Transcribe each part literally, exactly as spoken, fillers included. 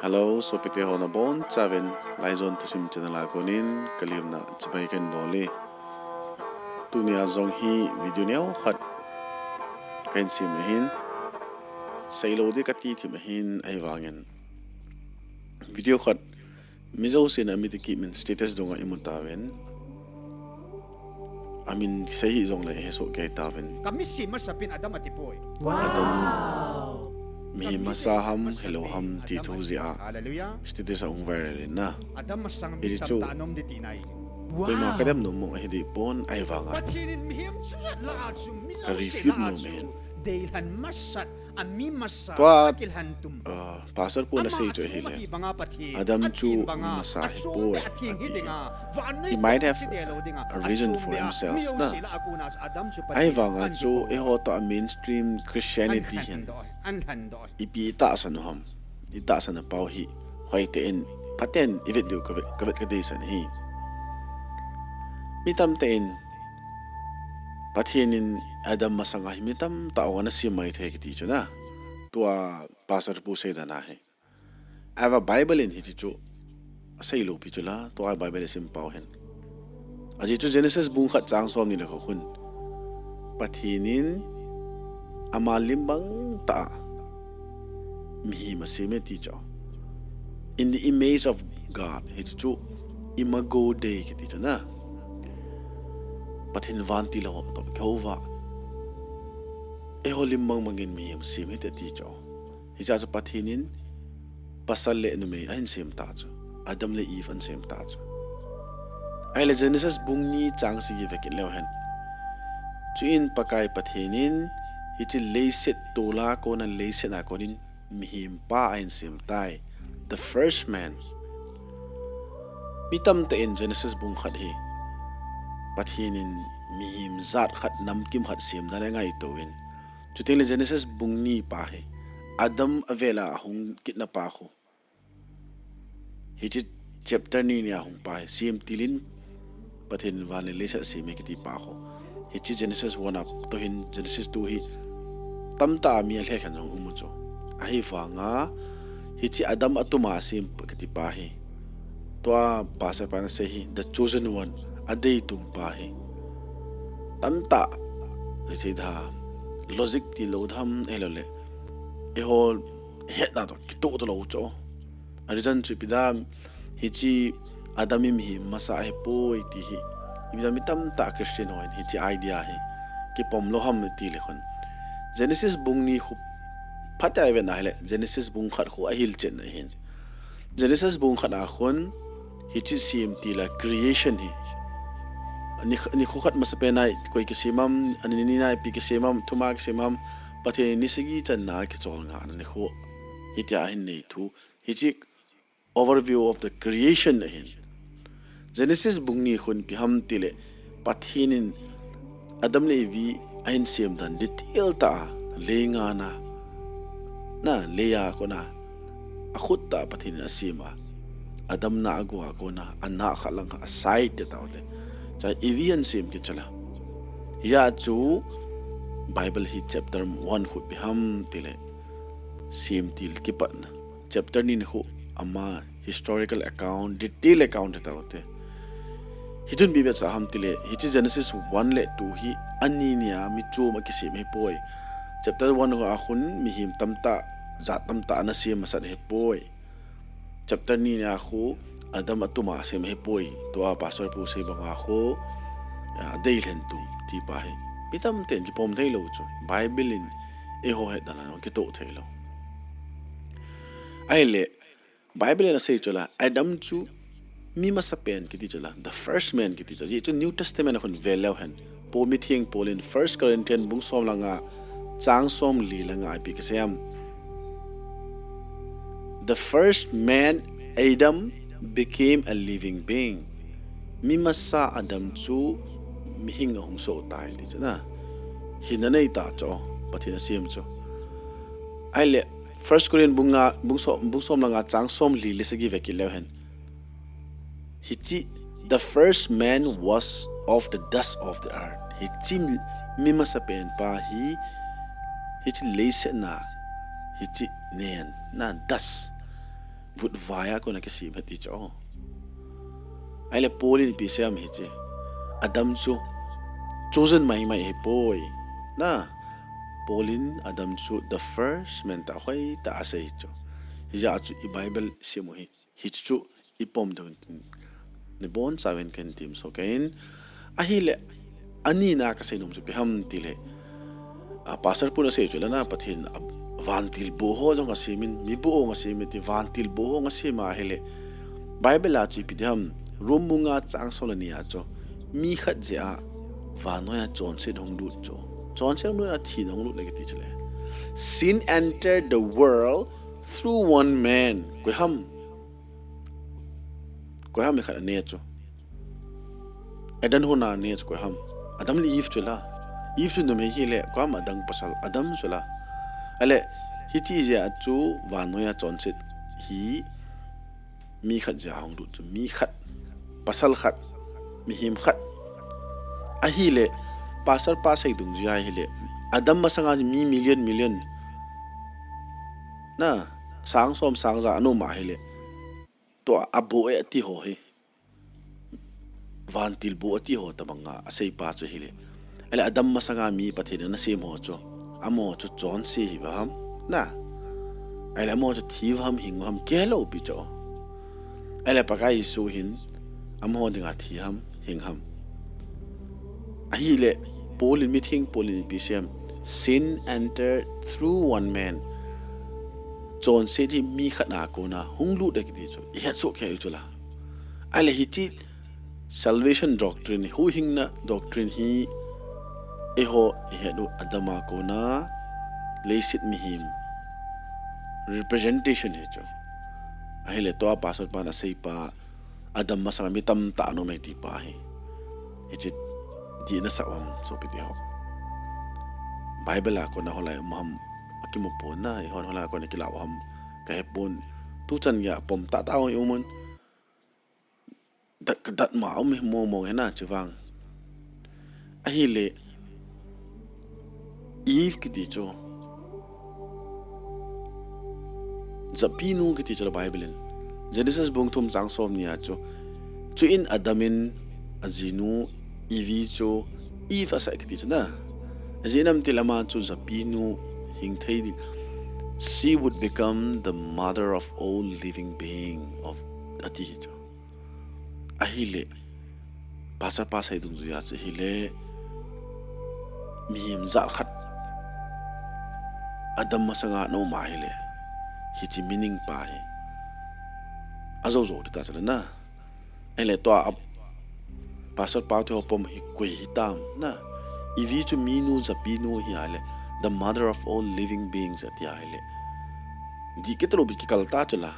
Hello, sopite ho nabonchauvin Laijon Thusim channel a konin kalemna chibai kahin bol e. Tunia jong hi video neo khat kahin sem ahin, seilou ding kati thim ahin, ahivangin video khat mi jousen amite kimin status dunga imu tauvin, amin sei hih jongle hesoh kei tauvin. Kami si masapin Adam ati poi. Adam mihem masa ham, helou ham ti thu jeh a status a hung viral in na. Hiti chu koima kadem nom mong ahi deh pon, ahivanga ka refute nom ahin. Tua, uh, pastor pu na sei chu ahile, Adam chu mi masa ahipoi, ati. He might have a reason for himself na. Ahivanga chu eiho toh a mainstream Christianity hin ipi itahsan u ham, itahsan a pau hi hoitah in, phaten ivet diu kavet, kavet kadeisan ahi. Mi tamtah in Pathen in Adam masanga hi mi tamtah ana sem maithei kiti chu na. Tua pastor pu seidan ahi. Ahivang Bible in hiti chu asei lou pi chu la, tua Bible a sim pau hin. Ajeh chu Genesis bung khat chang somni le ko khun, Pathen in ama lim bang tah a mihem asem e ti chu. In the image of God, hiti chu imago Dei kiti chu na. Pathen vantil ho toh kihouva, eiho lim bang bangin mihem asem e ti chu. Hichea chu Pathen in pasal le numei ahin sem ta chu, Adam le Eve ahin sem ta chu. Ahile Genesis bung ni chang sagi vekit leu hen. Chuin Pakai Pathen in hiche leiset tola kona, leiset a konin mihem pa ahin sem tai. The first man. Mi tamtah in Genesis bung khat hi Pathen in mihem jat khat, namkim khat sem dan angaito in. Chuteng le Genesis bung ni pa hi, Adam avel a ahung kitna pa khu, hiche chapter ni ni a hung pa hi, semtil in Pathen in van le leiset asem e kiti pa khu, hiche Genesis one a toh hin Genesis two hi tamtah a mi alhekhen jong um u chu. Ahivanga hiche Adam atum a asem kiti pa hi, tua pastor pa na sei hi, the chosen one, adeitung pa hi, tamtah, hiche da logic tilou dam, ahilouleh eiho hetna toh kitoh talou chu. A reason chu ipi ham, hiche Adam hi mihem masa ahipoi ti hi, ipi ham mi tamtah Christian hon hiche idea hi kipom lou ham ti le khun, Genesis bung ni khu phatah a ivet na hile, Genesis bung khat khu ahilchetna ahin. Genesis bung khat a khun hiche semtil a creation hi, ni, nikho khat masapen a koi kisem ham, ani ni a ipi kisem ham, thuma kisem ham, Pathen in ni sagi channa kicholngahna nikho, hitia ahin nei thu, hiche overview of the creation ahin. Genesis bung ni khun ipi ham tile, Pathen in Adam le Evi ahin sem dan detail tah a, lei nga na, na, lei a kona, akhut tah a Pathen in asem a, Adam na agu a kona, ana khat lang a side te tau te, cha Evi ahin sem kit chu la. Hia chu Bible hi chapter one khu ipi ham tile, semtil kipatna. Chapter ni ni khu ama historical account, detail account te tau te. Hichun ipi vetsah ham tile, hiche Genesis one le two hi ani ni a mi chom a kisem ahipoi. Chapter one a khun mihem tamtah, jat tamtah ana sem masat ahipoi. Chapter ni ni a khu Adam atum a asem ahipoi. Tua pastor pu sei banga khu, a, adeilhen tum ti pa hi, mi tamtah in kipom thei lou chu. Bible in eiho hetdan a kitoh thei lou. Ahile, Bible in asei chu la, Adam chu mi masapen kiti chu la, the first man kiti chu la. Ajeh chu New Testament a khun vel leu hen, Paul, mitheng Paul in First Corinthians bung som le nga, chang somli le nga a ipi kisei ham. The first man, Adam, became a living being. Mi masa Adam chu mihing ahung soh tai ti chu na. Hinna nei tah chu, Pathen asem chu. Ahile, First Corinthians bung nga, bung som, bung som le nga chang somli le sagi vekit leu hen. Hiche, the first man was of the dust of the earth. Hiche mi, mi masapen pa hi, hiche leiset na, hiche nen, na dust. vutvai a kona kisem ahi ti chu. Ahile Paul in ipi asei em hiche, Adam chu chosen maimai ahipoi. Na, Paul in Adam chu the first man tia hoitah a asei chu. Hijeh chun i Bible sim u hi, hichu ipom diu ahi tin nabonchauvin kahin temsoh kei in. Ahile, anina kasei nom chu ipi ham tile, a, Pastor pun asei chu lana Pathen a vantil boh ho jong asemin, mi boh ho asemin ti, vantil boh ho asem ahile, Bible a chu ipi ti ham, Rom bung nga chang som le ni a chu, mi khat jeh a vannoi a chonset hung lut chu. Chonset hung lut a thina hung lut le kiti chu le. Sin entered the world through one man. Koi ham? Koi ham mi khat ane chu? Adam hon ane chu koi ham? Adam le Eve chu la. Eve chu numei hile, koi ham? Adang pasal, Adam chu la. Ahile, hiche jeh a chu vannoi a chonset hi mi khat jeh a hung lut chu, mi khat, pasal khat, mihem khat. Ahile, Pastor pa sei dungjuia ahile, Adam masanga mi million, million, na, sang som sang ja ana um ahile, tua aboh e ati ho hi, vantil boh ati ho tobanga asei pa chu hile. Ahile Adam masanga mi Pathen in ana sem ho chu, amaho chu chonse hiuva ham, na, ahile amaho chu thi uva ham, hing uva ham, kihe lou pi chu. Ahile Pakai Jesu hin amaho dinga thi ham, hing ham? Ahile Paul in, mitheng Paul in ipi asei em, sin entered through one man. Chonset hi mi khat a kona hung lut e kiti chu ihetsoh kei u chu la. Ahile hiche salvation doctrine, huhhingna doctrine hi eiho ihet u Adam a kona leiset mihem representation hi chu. Ahile tua Pastor pan asei pa, Adam masanga mi tamtah ana um e ti pa hi, hiche dih nasah u ham sopite ho? Bible a kona hoilai um ham akimu pon, na, eihon hoilai a kona kilah u ham kahepon. Tuchan geiya pom tahtah ho i um un, dat, kadat ma um hi mong mong hi na, chuvang. Ahile Eve kiti chu, japinu kiti chu la Bible in, Genesis bung thum chang somni a chu, chuin Adam in ajinu Eve chu Eve asah e kiti chu na. Ajeh inem itile ama chu japinu hing thei ding, she would become the mother of all living being, of, ati hi chu. Ahile Pastor pa sei dungjuia chu hile, mihem jat khat Adam masanga ana um ahile, hiche meaning pa hi ajou jou ding ta chu le na. Ahile tua a Pastor pa te ho pom hi koi hitam, na? Eve chu minu, japinu hi ahile, the mother of all living beings ati ahile, dih kit lou pi kikal ta chu la.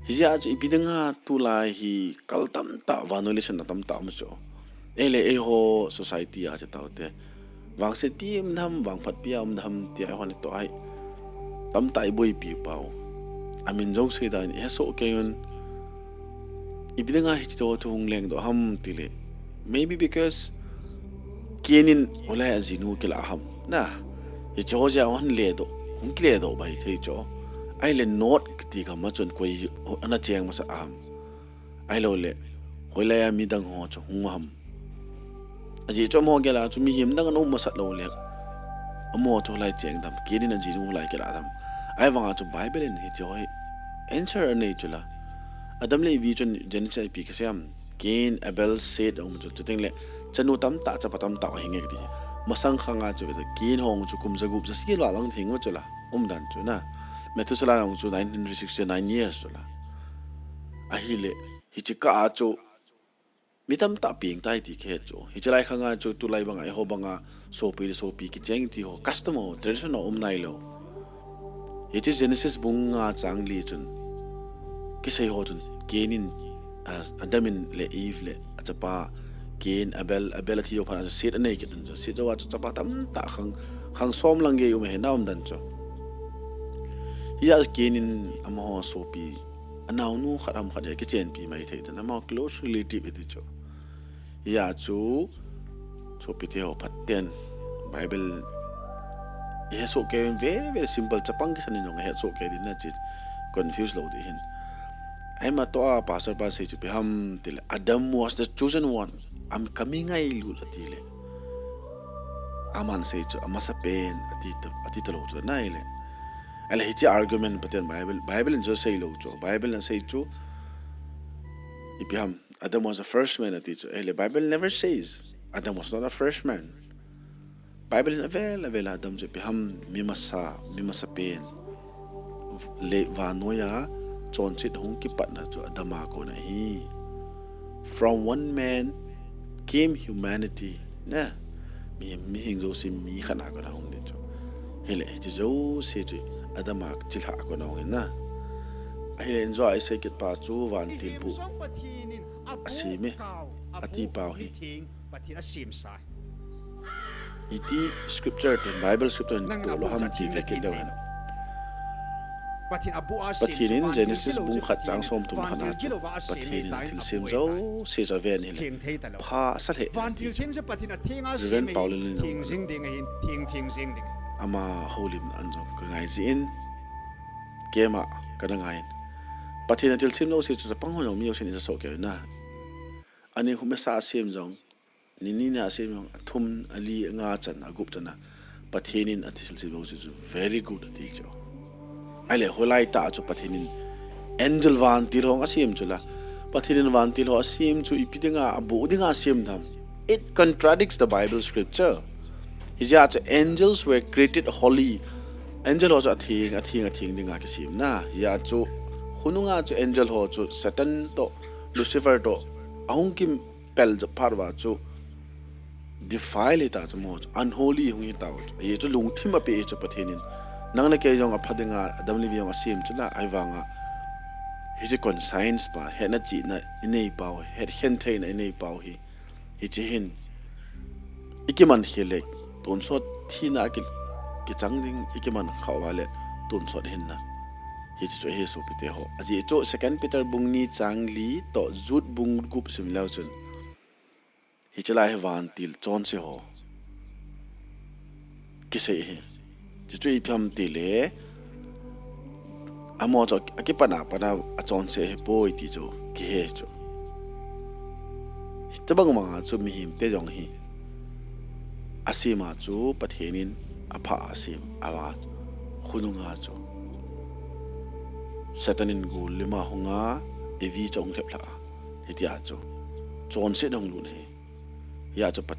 Hijeh a chu ipi dinga tulai hi kal tamtah, vannoi leiset a tamtah um chu. Ahile eiho society a chu taute, vangsetpi um dem, vangphatpi a um dem tia eihon itoh ahi. Tamtah iboipi pau, amin jong seidan in ihesoh kei un. Ipi dinga hiche ho chu hung lengdoh ham tile, maybe because Cain in hoilai a ajinu kilah ham, na, hiche ho jeh a hung ledoh, hung kiledoh bai thei chu. Ahile Nod kiti gam a chun koi ana cheng masat ham? Ahiloule hoilai a midang ho chu hung ham? Ajeh chu amaho gel a chu mihem dang ana um masat loule, amaho chu hoilai cheng dem, Cain in ajinu hoilai kilah dem? Ahivanga chu Bible in hiche ho hi answer anei chu la. Adam le Evi chun Genesis a ipi kisei ham? Cain, Abel, Seth aum chu, chutengle chanu tamtah, chapa tamtah ahinge kiti. Masang khanga chu Cain hung chu kum jagup jasagi val lang hing ma chu la, umdan chu na. Methuselah hung chu nineteen hundred sixty-nine years chu la. Ahile hiche kah a chu mi tamtah peng tai ti kihet chu. Hiche lai khanga chu tulai banga eiho banga sopi le sopi kicheng ti ho, custom ho, tradition ho um nailou. Hiche Genesis bung nga chang li chun kisei ho chun Cain in, ah, Adam in le Eve le achapa Cain, Abel, Abel athi jou phat a chu Seth anei kit un chu. Seth jouva chu chapa tamtah khang, khang som lang gei um ahi na umdan chu. Hijeh a Cain in amaho sopi, anaonu khat ham khat hi akichenpi mai thei tan, amaho close relative iti chu. Hijeh a chu sopite ho, phaten Bible ihesoh kei un, very, very simple, chapang kisan in jong ihesoh kei ding na chu. confuse lou ding ahin. Aima toh a pastor pa sei chu ipi ham tile, Adam was the chosen one. Am kami ngailut ati le. Aman sei chu amasapen ati ta, ati talou chu nai le. Ahile hiche argument Pathen Bible, Bible in chu seilou chu. Bible in asei chu ipi ham, Adam was the first man ati chu. Ahile Bible never says Adam was not the first man. Bible in avel avel a Adam chu ipi ham, mi masa, mi masapen. Le vannoi a chonset hung kipatna chu Adam a kona ahi. From one man came humanity. Na, mi, mihing jouse mi khat a kona hung ding chu. Hile, hiche jouse chu Adam a chilhah a kona hung ahi na. Ahile, injo a isei kit pa chu vantil bu asem e, ati pau hi. Iti scripture ten, Bible scripture in kitoh lou ham ti ve kit leu hen. Pathen in Genesis bung khat chang somthum khat a chu Pathen in athilsem jouse chu aven ahile, pha asa lheh ati chu. Reverend Paul in ama houlimna an jong kangai jin, keima kana ngai in. Pathen athilsem jouse chu chapang ho jong mi jouse in ija soh kei na. Ani hum asa asem jong, ni ni na asem jong, athum, ali, anga chan, agup chan a Pathen in athilsem jouse chu very good ati chu. Ahile, hoilai tah chu Pathen in angel vantil ho asem chu la. Pathen in vantil ho asem chu ipi dinga, abu dinga asem dam. It contradicts the Bible scripture. Hijeh chun angels were created holy. Angel ho chu atheng, atheng, atheng dinga kisem na. Hijeh chun khonunga chu angel ho chu Satan toh, Lucifer toh ahung kipat phat uva chu defile hita chu mo chu, unholy hung hita chu. Hichu lungthim apeh chu Pathen in. Nang le kei jong apha dinga Adam le Eve jong asem chu la, ahivanga hiche conscience pa, hetna chihna inei pau, hetkhen theina inei pau hi. Hiche hin ikiman khel le, tonsot thina ki, kichang ding ikiman khah uva le, tonsot hinna. Hiche chu ahi sopite ho. Ajeh chu Second Peter bung ni chang li toh Jude bung gup sim leu chun, hiche lai hi vantil chonse ho kisei ahi. Chuchu ipi ham tile, amaho chu akipatna, patna achonse ahipoi ti chu kihe chu. Hitobang banga chu mihem te jong hi asem a chu Pathen in apha asem a, khonunga chu Satan in gul lima hunga Eve chu ahung lhep lha a. Hitia chu chonset ahung lut ahi. Hia chu Pat-,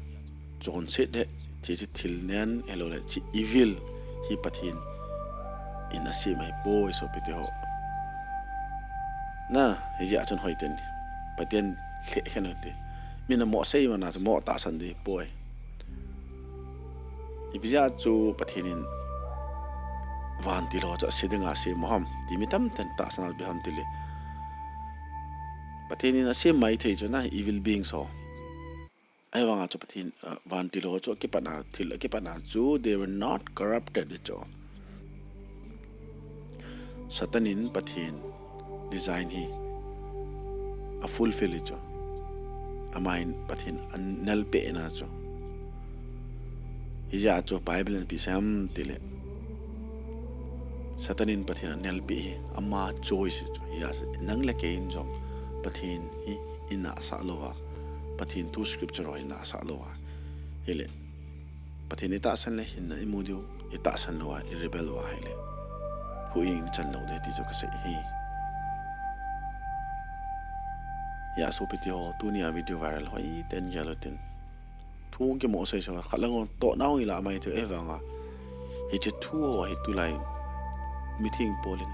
chonset le, hiche thil nen, ahilou le, hiche evil hi Pathen in asem ahipoi sopite ho. Na, hijeh chun hoiten, Pathen lheh khen u hite. Min amoh sei mana chu moh tahsan ding ahipoi. Ipi jeh a chu Pathen in vantil ho chu ase dinga asem u ham ti mi tamtah in tahsan a ipi ham tile, Pathen in asem maithei chu na evil beings ho. Ahivanga chu Pathen, ah, vantil ho chu akipatna, thil akipatna chu they were not corrupted chu. Satan in Pathen design hi afulfill hi chu. Aman Pathen anelpeh na chu. Hijeh a chu Bible in ipi asei ham tile, Satan in Pathen anelpeh hi ama choice hi chu. Hijeh a chu nang le kei in jong Pathen hi inahsah louva, Pathen thu scripture ho inahsah louva. Hile, Pathen itahsan le hinna imu diu, itahsan louva, i rebel uva ahile, huhhing in ichan lou ding ti chu kasei ahi. Hia sopite ho, tunia video viral hoiten gel utin. Thu kimoh sei sei, khat lang tohna hung ilah mai thei, ahivanga hiche thu ho hi tulai mitheng Paul in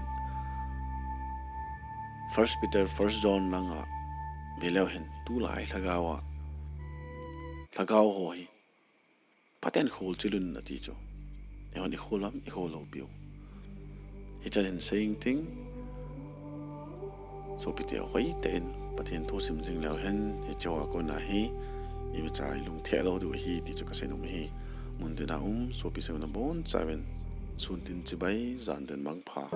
First Peter, First John langa veleu hen, tulai lhagao a, lhagao ho hi phaten kholchil un ati chu. Eihon ikhol uvem, ikhol lou piu. Hichan hin saying thing, sopite ho, hoiten Pathen thu sim jing leu hen, hiche ho a kona hi imacha ilungthim lou diu ahi ti chu kasei nom ahi. Mun tina um sopi seinom nabonchauvin, sun tin chibai, jan tin mangpha.